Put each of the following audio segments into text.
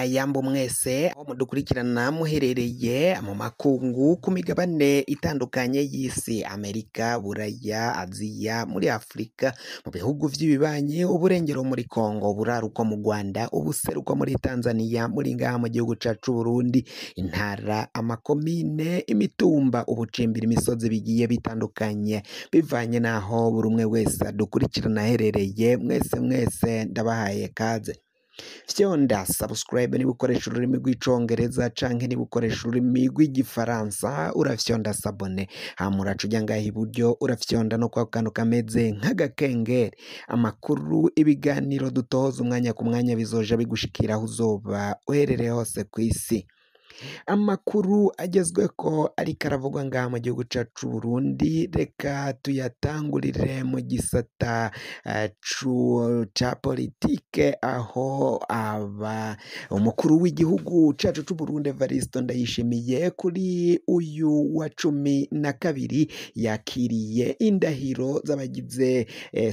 Yambo mwese aho mudukurikirana muherereye mu makungu ku migabane itandukanye y'isi, Amerika, Buraya, Aziya, muri Afurika, mu bihugu vy'ibibanyi, uburengero muri Kongo, uburaruko mu Rwanda, ubuseruko muri Tanzania, muri ngaha mu gihugu cacu Burundi, intara, amakomine, imitumba, ubucimbira, imisozi bigiye bitandukanye, bivanye n'aho buri umwe wese adukurikirana aherereye. Mwese mwese ndabahaye kaze. Fyonda subscribe niba ukoresha ururimi rw'icongereza canke niba ukoresha ururimi rw'igifaransa urafyonda s'abonner, hama uraca uja ngaha iburyo urafyonda no kwa kantu kameze nk'agakengeri. Amakuru, ibiganiro dutoza umwanya ku mwanya bizoja bigushikira aho uzoba uherereye hose kw'isi. Amakuru agezweko ariko aravugwa ngaha mu gihugu cacu Burundi, reka tuyatangurire mu gisata ca politike, aho aba umukuru w'igihugu cacu c'Uburundi Evariste Ndayishimiye kuri uyu wa 12 yakiriye indahiro z'abagize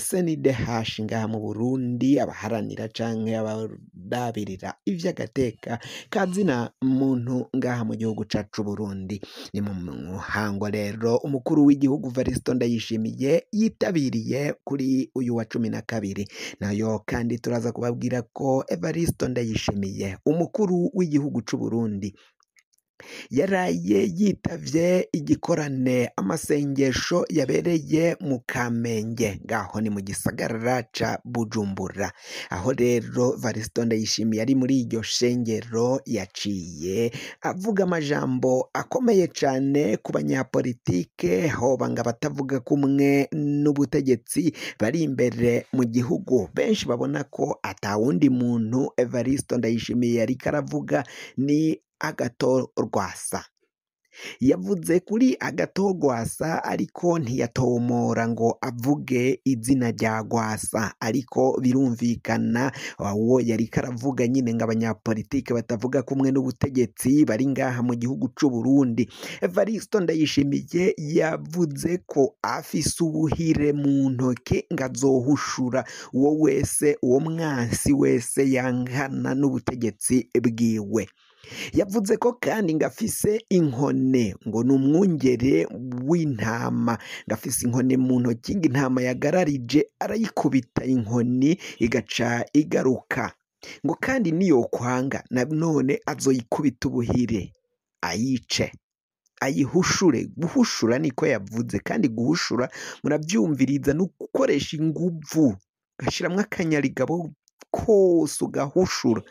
CNIDH ngaha mu Burundi, abaharanira canke abarabirira ivy'agateka kazina muntu ngaha mu gihugu cacu Burundi. Ni mu muhango rero umukuru w'igihugu Evariste Ndayishimiye yitabiriye kuri uyu wa 12. Nayo kandi turaza kubabwira ko Evariste Ndayishimiye umukuru w'igihugu c'u Burundi yaraye yitavye igikorane amasengesho yabereye mu Kamenge, ngaho ni mu gisagara ca Bujumbura. Aho rero Evariste Ndayishimiye ari muri iryo shengero yaciye avuga amajambo akomeye cane ku banyapolitike, hoba ngo abatavuga kumwe n'ubutegetsi bari imbere mu gihugu. Benshi babona ko atawundi muntu Evariste Ndayishimiye yariko aravuga ni Agathon Rwasa. Yavuze kuri Agathon Rwasa ariko ntiyatomora ngo avuge izina rya Rwasa, ariko birumvikana uwo yariko aravuga nyine ngo abanyapolitike batavuga kumwe n'ubutegetsi bari ngaha mu gihugu c'u Burundi. Evariste Ndayishimiye yavuze ko afise ubuhire mu ntoke ngo azohushura uwo wese, uwo mwansi wese yankana n'ubutegetsi bwiwe. Yavuze ko kandi ngo afise inkone, ngo ni umwungere w'intama, ngo afise inkone mu ntoki, ngo intama yagararije arayikubita inkoni igaca igaruka, ngo kandi niyokwanga nanone azoyikubita ubuhire ayice, ayihushure. Guhushura niko yavuze, kandi guhushura muravyumviriza ni ugukoresha inguvu, ugashiramwo akanyarigabo kose ugahushura.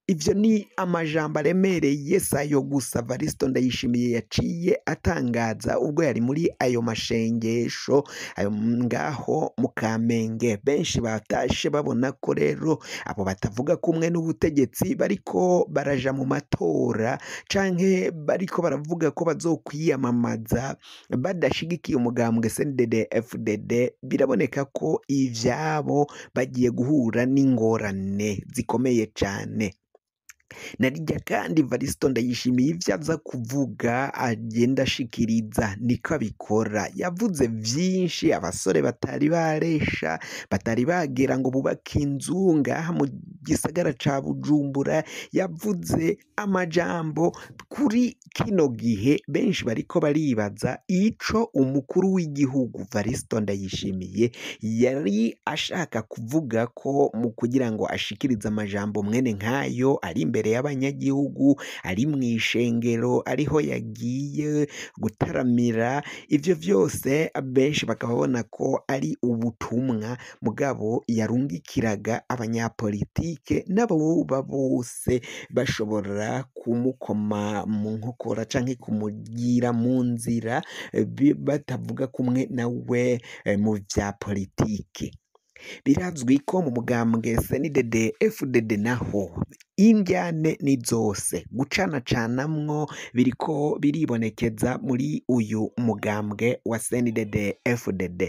Ivyo ni amajambo aremereye, sayo gusa Evariste Ndayishimiye yaciye atangaza ubwo yari muri ayo mashengesho ayo ngaho mu Kamenge. Benshi batashe babona ko rero abo batavuga kumwe n'ubutegetsi bariko baraja mu matora canke bariko baravuga ko bazokwiyamamaza badashigikiye umugambwe CNDD FDD, biraboneka ko ivyabo bagiye guhura n'ingorane zikomeye cane. Narirya kandi Evariste Ndayishimiye ivyo aza kuvuga agenda ashikiriza niko abikora. Yavuze vyinshi, abasore batari baresha, batari bagera ngo bubake inzu ngaha mu gisagara ca Bujumbura. Yavuze amajambo kuri kino gihe benshi bariko baribaza ico umukuru w'igihugu Evariste Ndayishimiye yari ashaka kuvuga ko mu kugira ngo ashikirize amajambo mwene nkayo ari imbere y'abanyagihugu, ari mw'ishengero, ariho yagiye gutaramira. Ivyo vyose benshi bakaba babona ko ari ubutumwa mugabo yarungikiraga abanyapolitike n'aboba bose bashobora kumukoma mu nkokora canke kumugira mu nzira batavuga kumwe nawe mu vya politike. Birazwi ko mu mugambwe CNDD FDD naho indyane ni zose, gucanacanamwo biriko biribonekeza muri uyu mugambwe wa CNDD FDD.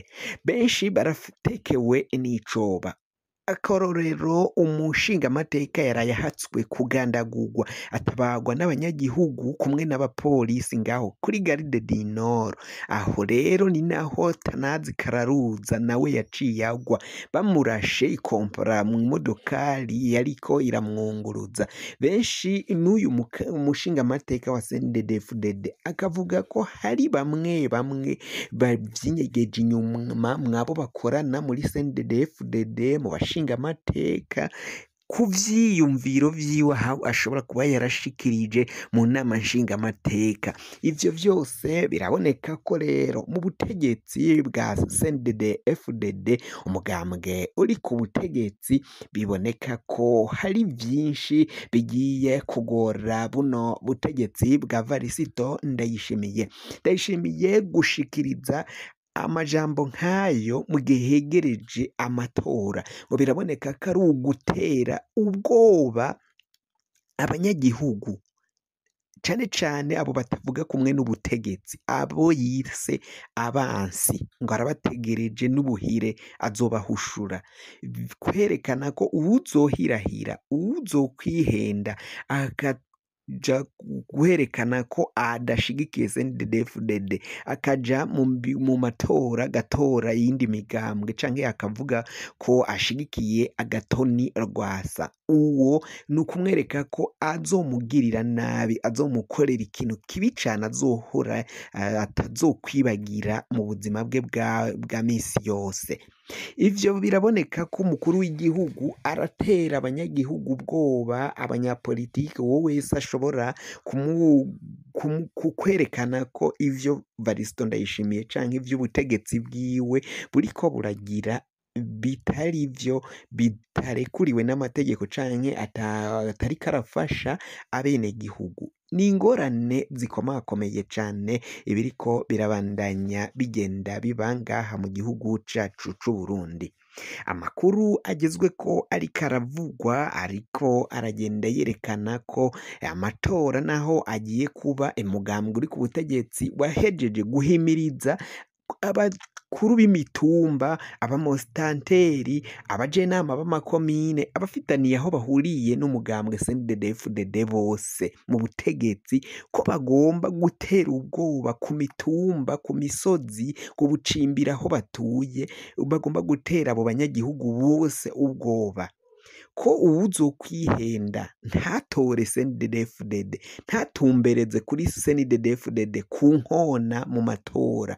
Benshi baratekewe n'icoba. Akarorero, umushingamateka yaraye ahatswe kugandagurwa atabagwa n'abanyagihugu kumwe n'abapolisi ngaho kuri Garde du Nord. Aho rero ni naho Tanazi Kararuza nawe yaciye agwa, bamurashe ikompora mu modokari yariko iramwunguruza. Benshi n'uyu umushingamateka wa CNDD-FDD akavuga ko hari bamwe bamwe bavyinyegeje inyuma mwabo bakorana muri CNDD-FDD mu bashingamateka, ku vyiyumviro vyiwe ashobora kuba yarashikirije mu nama nshingamateka. Ivyo vyose biraboneka ko rero mu butegetsi bwa CNDD-FDD, umugambwe uri ku butegetsi, biboneka ko hari vyinshi bigiye kugora buno butegetsi bwa Varisito Ndayishimiye. Ndayishimiye gushikiriza amajambo nk'ayo mu gihe hegereje amatora, ngo biraboneka ko ari ugutera ubwoba abanyagihugu, cane cane abo batavuga kumwe n'ubutegetsi, abo yise abansi, ngo arabategereje n'ubuhire azobahushura, kwerekana ko uwuzohirahira, uwuzokwihenda akaja guherekana ko adashigikiye CNDD-FDD, akaja mu matora agatora iyindi migambwe canke akavuga ko ashigikiye Agatoni Rwasa, uwo ni ukumwereka ko azomugirira nabi, azomukorera ikintu kibi cane azohora atazokwibagira mu buzima bwe bwa misi yose. Ivyo biraboneka ko umukuru w'igihugu aratera abanyagihugu ubwoba, abanyapolitike, uwo wese ashobora kwerekana ko ivyo Varisito Ndayishimiye canke ivy'ubutegetsi bwiwe buriko buragira bitari vyo, bitarekuriwe n'amategeko canke atariko arafasha abenegihugu. Ni ingorane zikomakomeye cane ibiriko birabandanya bigenda biba ngaha mu gihugu cacu c'Uburundi. Amakuru agezweko ariko aravugwa, ariko aragenda yerekana ko amatora naho agiye kuba, umugambwe uri ku butegetsi wahejeje guhimiriza abakuru b'imitumba, abamositanteri, abajenama b'amakomine, abafitaniye aho bahuriye n'umugambwe CNDD-FDD bose mu butegetsi, ko bagomba gutera ubwoba ku mitumba, ku misozi, ku bucimbiri aho batuye, bagomba gutera abo banyagihugu bose ubwoba, ko uwuzokwihenda ntatore CNDD-FDD, ntatumbereze kuri CNDD-FDD ku nkona mu matora,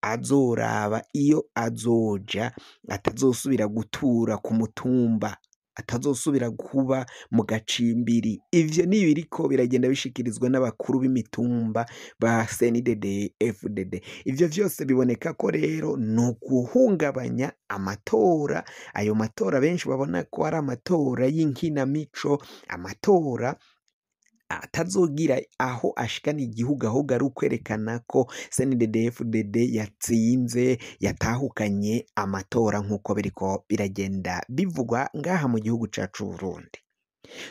azoraba iyo azoja, atazosubira gutura ku mutumba, atazosubira kuba mu gacimbiri. Ivyo ni ibiriko biragenda bishikirizwa n'abakuru b'imitumba ba CNDD-FDD. Ivyo vyose biboneka ko rero ni uguhungabanya amatora, ayo matora benshi babona ko ari amatora y'inkinamico, amatora atazogira aho ashikana igihugu, ahubwo ari ukwerekana ko CNDD-FDD yatsinze, yatahukanye amatora nk'uko biriko biragenda bivugwa ngaha mu gihugu cacu Burundi.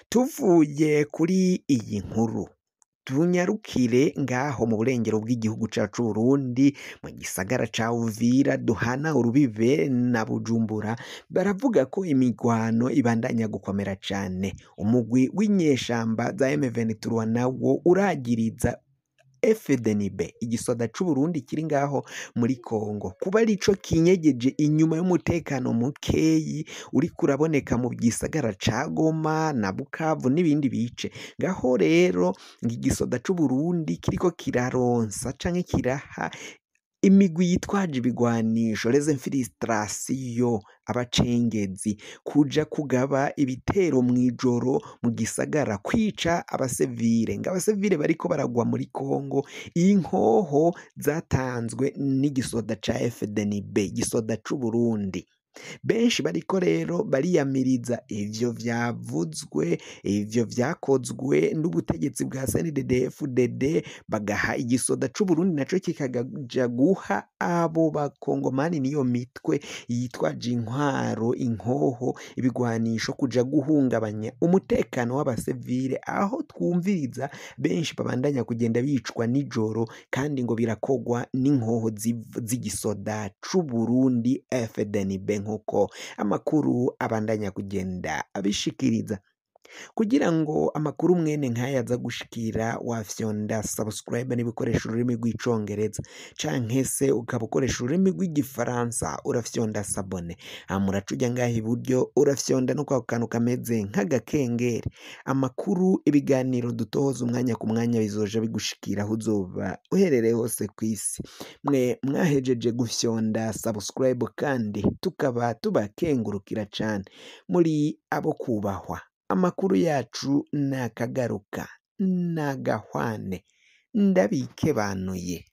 Tuvuye kuri iyi nkuru, tunyarukire ngaho mu burengero bw'igihugu cacu Burundi, mu gisagara ca Uvira duhana urubibe na Bujumbura, baravuga ko imigwano ibandanya gukomera cane. Umugwi w'inyeshamba za M23 nawo uragiriza FDNB, igisoda c'Uburundi kiri ngaho muri Kongo, kuba arico kinyegeje inyuma y'umutekano mukeyi uriko uraboneka mu gisagara ca Goma na Bukavu n'ibindi bice. Ngaho rero igisoda c'Uburundi kiriko kiraronsa canke kiraha imigwi yitwaje ibigwanisho, les infiltrations, abacengezi, kuja kugaba ibitero mw'ijoro mu gisagara, kwica abasivile. Ngo abasivile bariko baragwa muri Kongo, inkoho zatanzwe n'igisoda ca FDNB, igisoda c'Uburundi. Benshi bariko rero bariyamiriza ivyo vyavuzwe, ivyo vyakozwe n'ubutegetsi bwa CNDD-FDD, bagaha igisoda c'Uburundi naco kikaja guha abo bakongomani n'iyo mitwe yitwaje intwaro, inkoho, ibigwanisho, kuja guhungabanya umutekano w'abasivile, aho twumviriza benshi babandanya kugenda bicwa nijoro, kandi ngo birakogwa n'inkoho z'igisoda c'Uburundi FDNB. nk'uko amakuru abandanya kugenda abishikiriza. Kugira ngo amakuru mwene nk'aya aza gushikira, wafyonda subscribe niba ukoresha ururimi rw'icongereza, canke se ukaba ukoresha ururimi rw'igifaransa urafyonda s'abonner, hama uraca uja ngaha iburyo urafyonda no kwako kantu kameze nk'agakengeri. Amakuru, ibiganiro dutohoza umwanya ku mwanya bizoja bigushikira aho uzoba uherereye hose kw'isi. Mwe mwahejeje gufyonda subscribe kandi tukaba tubakengurukira cane, muri abo kubahwa. Amakuru yacu nakagaruka, nagahwane, ndabikebanuye.